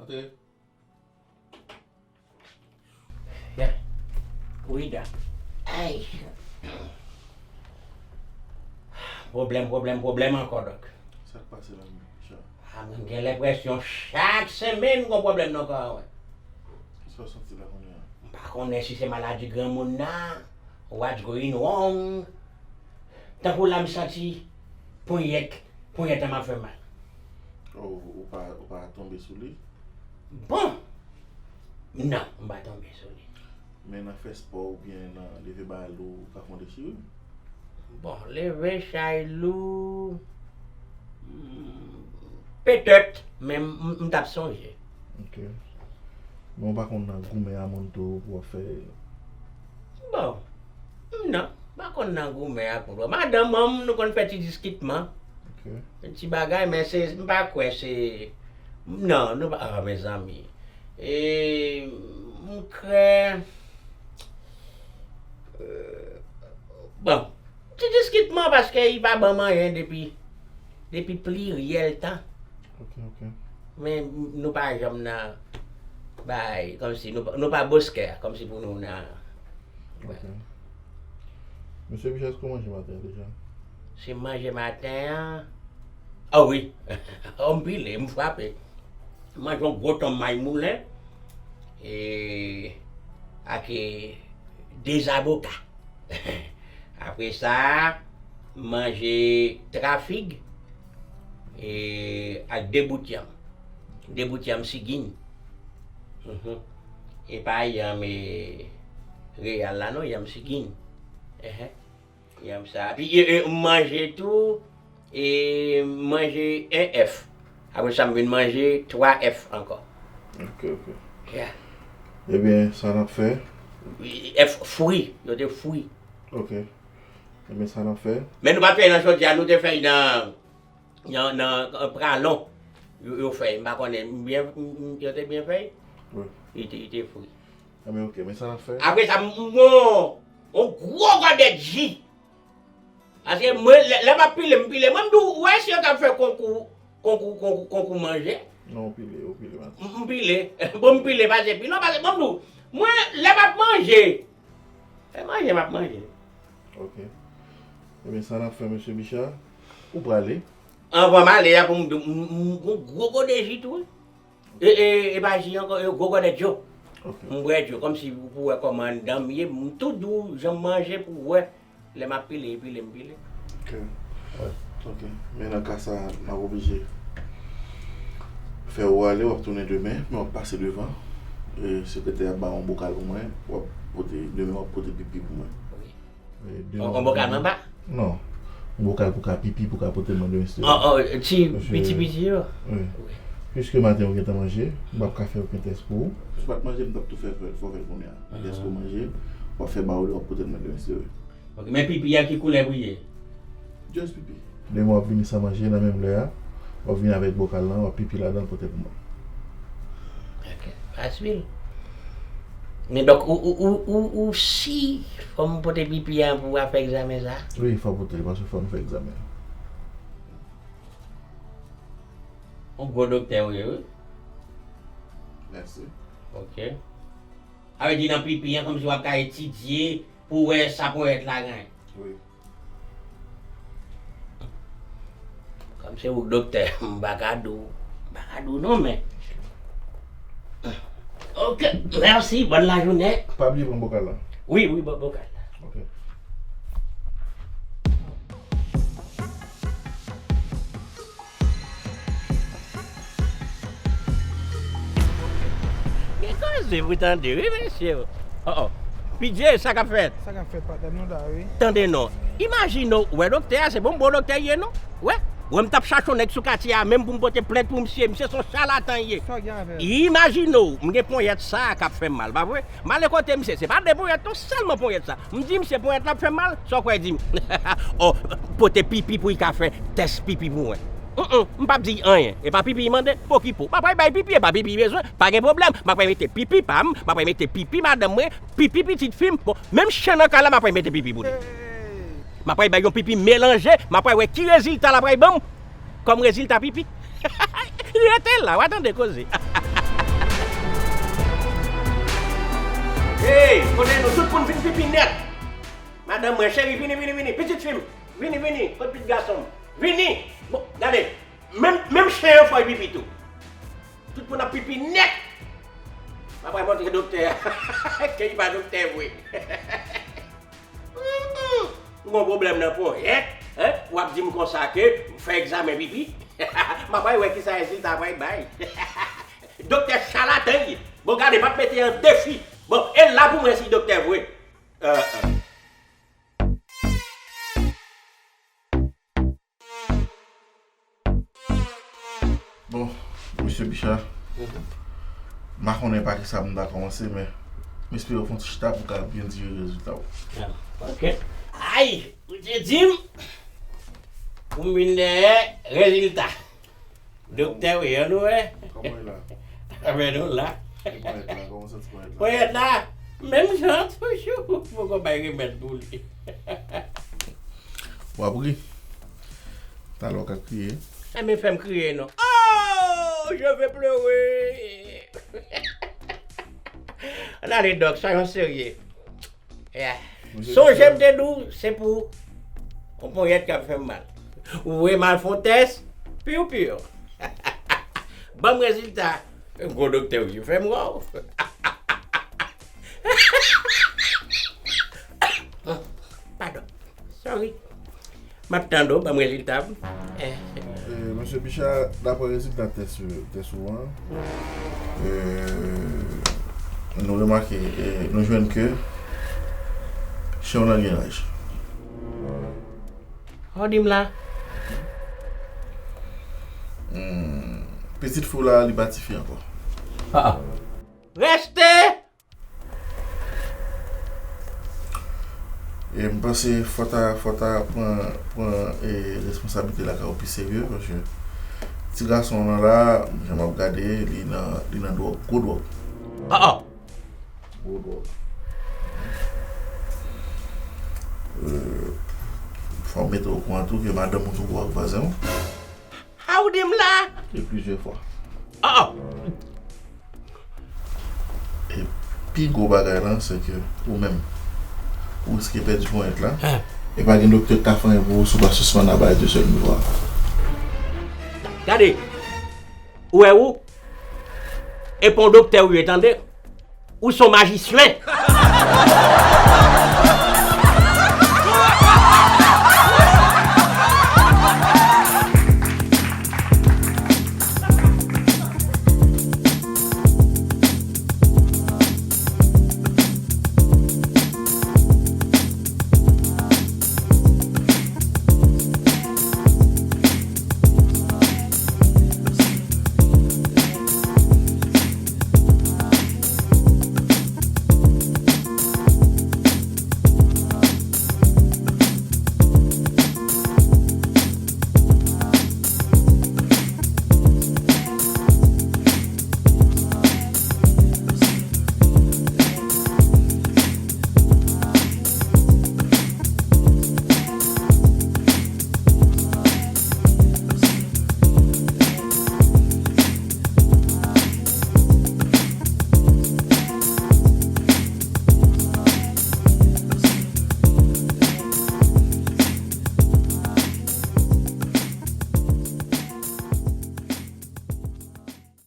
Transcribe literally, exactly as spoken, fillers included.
Yeah. Wi, dòk. Ay. Pwoblèm, pwoblèm, pwoblèm ankò, dòk. Sa k pase la menm, Richard? A, mwen gen lenpresyon chak semenn gon pwoblèm nan kò a mwen. Kisa w santi la kounye a? M pa konnen si se maladi granmoun nan, what's going wrong. Tankou la m santi ponyèt, ponyèt an m ap fè mal. Oh, ou pa, ou pa tonbe sou li? Bon! Non, m pa tonbe sou li. Men nan fè spò oubyen nan leve bagay lou, ou ka fè yon dechirè? Bon, leve chay lou, hmm, petèt, men m, m, m t ap sonje. Ok. Men w pa konn nan goumen a moun tou pou w ap fè? Bon, m non, m pa konn nan goumen ak moun. Madanm mwen, nou konn fè ti diskitman. Ok. Ti bagay, men se, m pa kwè se, non, nou pa, ah, mezanmi. E, m kwè, euh, bon, ti diskitman paske li pa ban m anyen depi, depi pliryèl tan. Ok, ok. Men nou pa janm nan bay, kòmsi nou, nou pa boskè, kòmsi pou nou nan, wè. Ok. Mesye Bicha, èske w manje maten an deja? Si m manje maten an, ah wi, m pile, m frape. M manje yon gwo tonm may moulen, e, ak, e, de zaboka. Apre sa, m manje twa fig, e, ak de bout yanm. De bout yanm sigin. Mhm. E pa yanm, e, reyal la non, yanm sigin. Ehe. Yanm sa. Epi, e, e, m manje tou, e, m manje en èf. Apre sa, m vin manje twa èf ankò. Ok, ok. Yeah. Ebyen, sa n ap fè? Èf fri, yo te fri. Ok. Ebyen, sa n ap fè? Men nou pa t fè nan jodi a, nou te fè nan, nan, nan, euh, pralon. Yo, yo fè, m pa konnen, m byen, m, m, yo te byen fè? Wi. Li te, li te fri. Ebyen, ok, men sa n ap fè? Apre sa, m, m, yon, yon gwo gòdèt ji. Paske mwen, lè, lè m ap pile, m pile. Mwen, m di w, ou wè si yo t ap fè konkou, konkou, konkou, konkou manje? Non, ou pile, ou pile, man. M, m pile. Bon, m pile, pase pile. Non, pase, bon, m di w, mwen, lè m ap manje, se manje m ap manje. Ok. Ebyen, sa n ap fè, mesye Bicha, ou prale? Anvan m ale a, pou m di w, m, m, m, yon gwo gòdèt ji tou, wi. E, e, e pa ji ankò, e gwo gòdèt djo. Ok. M bwè djo, kòmsi pou wè kòman anndan m ye. M tou di w jan m manje pou w wè. Lè m ap pile, pile, m pile. Ok. Ok. Men nan ka sa, m ap oblije fè ou ale, w ap tounen demen, men w ap pase devan. E sekretè a ap ba w yon bokal pou mwen, w ap pote, demen w ap pote pipi pou mwen. Wi. E, de On, on bokal manba? Non. On bokal pou ka pipi, pou ka pote mwen demen si. Oh, oh, ti piti piti yo? Wi. Wi. Piske maten ou gentan manje, m p ap ka fè okenn tès pou ou. Si w pa t manje, m t ap tou fè, fè, fè, fè l kounye a. Lè ou manje, w ap fè bawle, w ap pote l mwen demen si. Ok, men pipi a ki koulè pou l ye? Just pipi. Demen w ap vini san manje nan menm lè a, w ap vini avèk bokal lan, w ap pipi ladan l pote pou mwen. Ok, pa swil. Men donk, ou, ou, ou, ou, ou si fò m pote pipi a pou w ap fè egzamen sa? Wi, fò w pote l, paske fò nou fè egzamen an. Ou gwo doktè ou ye, wi. Mèsi. Ok. Sa vle di nan pipi an, kòmsi w ap ka etidye pou wè sa ponyèt la genyen. Wi. Kòm se ou k doktè, m pa ka di w, m pa ka di w non, men. Ok, mèsi, bòn lajounen. Pa bliye pran bokal la. Wi, wi, bo-, bokal la. Ok. Gen koze pou tande, wi, mesye. Oh, oh. P J, sa k ap fèt? Sa k ap fèt, patnè m, nou la, wi. Tande non. Imajine w, wè doktè a, se bon, bon doktè l ye, non? Wè, wè m t ap chache yon nèg sou katye a, menm pou m pote plent pou misye, misye se yon chalatan l ye. Sa w gen avè l? Imajine w, m gen ponyèt sa a k ap fè m mal, pa vre? M ale kote misye, se pa de ponyèt non, sèlman ponyèt sa. M di misye ponyèt la ap fè m mal, sa w kwè di m? Oh, pote pipi pou l ka fè tès pipi pou mwen. Mm, mm, m p ap di anyen. E pa pipi l mande, pokipo. M ap pral bay pipi, e pa pipi l bezwen, pa gen pwoblèm. M ap pral mete pipi pa m, m ap pral mete pipi madanm mwen, pipi pitit fi m. Bon, menm chen nan kay la, m ap pral mete pipi pou li. M ap pral bay yon pipi melanje, m ap pral wè ki rezilta l ap pral ban m kòm rezilta pipi. Rete la, w a tande koze. Hey, kote nou? Tout moun vin pipi nèt. Madanm mwen, cheri, vini, vini, vini. Pitit fi m, vini, vini. Kot pitit gason m? Vini. Bon, gade. Menm, menm chen an fò l pipi tou. Tout moun ap pipi nèt. M ap al montre doktè a. Ke li pa doktè vre. M gon pwoblèm nan ponyèt, hein? W ap di m konsa ke m fè egzamen pipi? M ap al wè kisa rezilta pral bay. Doktè chalatan ye. Bon, gade, m ap mete an defi. Bon, e la pou mwen si doktè vre. Euh, euh. Bon, mesye Bicha, m pa konnen pa kisa pou m ta kòmanse, men m espere w fè yon ti chita pou w ka byen dire rezilta w. Ah, ok. Ay, ou te di m pou m vin dèyè rezilta. Doktè, wi, ann nou wè. Kòman e la? Anben nou la. E ponyèt la, kòman w santi ponyèt la? Ponyèt la, menm jan toujou, m poko bay remèd pou li. W ap ri. Talè w ka kriye. Enben fè m kriye non. Oh, je vais pleurer. Ann ale dòk, soyons sérieux. Yeah. Sonje m te di w, se pou yon ponyèt k ap fè m mal. Ou voye m al fè yon tès, piw piw. Ban m rezilta. Gwo doktè wi, fè m wè w. Padon. Sorry. M ap tann ou, ban m rezilta m. Eh. Eh, mesye Bicha, daprè rezilta tès, tès ou an, eh, nou remake, eh, nou jwenn ke chen w nan gen laj. Sa w di m la? Hmm, pitit fi w la, li pa tifi ankò. Ah, ah. Rèste! E m panse fò ta, fò ta pran, pran, e, responsablite lakay ou pi serye, paske ti gason w lan la, jan m ap gade, li nan, li nan dwòg, gwo dwòg. Ah, ah. Gwo dwòg. E, fò m mete w okouran tou ke madanm ou tou gwo ak vwazen w. Sa w di m la? E plizyè fwa. Ah, ah. E pi gwo bagay lan, se ke ou menm, ou riske pèdi ponyèt la. Ah. E pa gen doktè k ka fè anyen pou ou si w pa sispann ap bay de sèl nivo a. Gade, ou wè ou, e pa yon doktè ou ye, tande? Ou se yon majisyen.